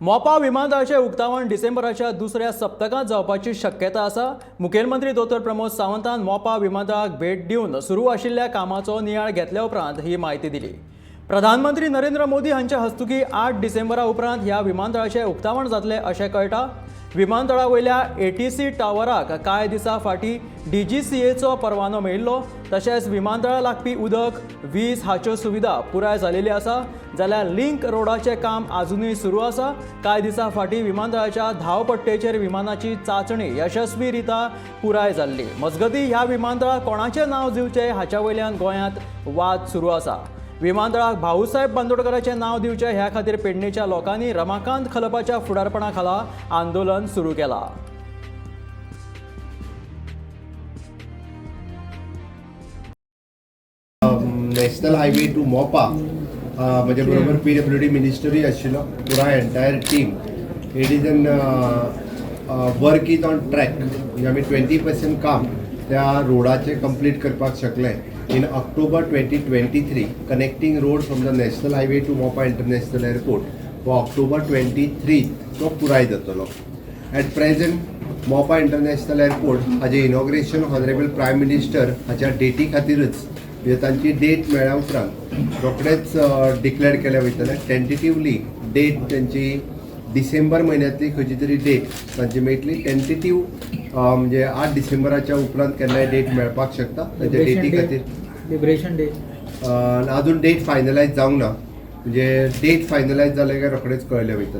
मोपा विमानतळाचें उक्तावण डिसेंबराच्या दुसऱ्या सप्तकांत जावपाची शक्यता आसा. मुखेलमंत्री दोतोर प्रमोद सावंतान मोपा विमानतळाक भेट दिवन सुरू आशिल्ल्या कामाचो नियाळ घेतल्या उपरांत ही म्हायती दिली. प्रधानमंत्री नरेंद्र मोदी हांच्या हस्तुकी 8 डिसेंबरा उपरांत ह्या विमानतळाचें उक्तावण जातलें अशें कळटा. विमानतळा वयल्या एटीसी टावराक कांय दिसां फाटीं डीजीसीएचो परवानो मेळिल्लो. तशेंच विमानतळा लागपी उदक, वीज हाच्यो सुविधा पुराय जालेली आसा, जाल्यार लिंक रोडाचें काम आजुनूय सुरू आसा. कांय दिसां फाटीं विमानतळाच्या धांवपट्टेचेर विमानाची चांचणी यशस्वी रिता पुराय जाल्ली. मजगतीं, ह्या विमानतळाक कोणाचें नांव दिवचें हाच्या वयल्यान गोंयांत वाद सुरू आसा. विमानतळाक भाऊसाहेब बांदोडकराचें नांव दिवचें ह्या खातीर पेडणेच्या लोकांनी रमाकांत खलपाच्या फुडारपणा खाला आंदोलन सुरू केलां. नॅशनल हायवे टू मोपा, म्हजे बरोबर पीडब्ल्यूडी मिनिस्टरूय आशिल्लो, पुराय entire team. It is an work is on track. म्हणजे आमी 20% काम त्या रोडाचें कंप्लीट करपाक शकले in October 2023. Connecting road from the National Highway to Mopa International Airport हो ऑक्टोबर 23 तो पुराय जातलो. At present Mopa International Airport हाजें इनॉग्रेशन ऑनरेबल प्रायम मिनिस्टर हाच्या डेटी खातीरच, म्हणजे तांची डेट मेळ्ळ्या उपरांत रोखडेच डिक्लेअर केले वयतले. टेंटेटिवली डेट तांची डिसेंबर म्हयन्यांतली खंयची तरी डेट तांची मेळटली. टेंटेटीव म्हणजे 8 डिसेंबराच्या उपरांत केन्नाय डेट मेळपाक शकता तांच्या डेटी खातीर. Liberation day. अजून डेट फायनलायज जावंक ना. म्हणजे डेट फायनलायज जाले काय रोखडेच कळयलें वयतलें.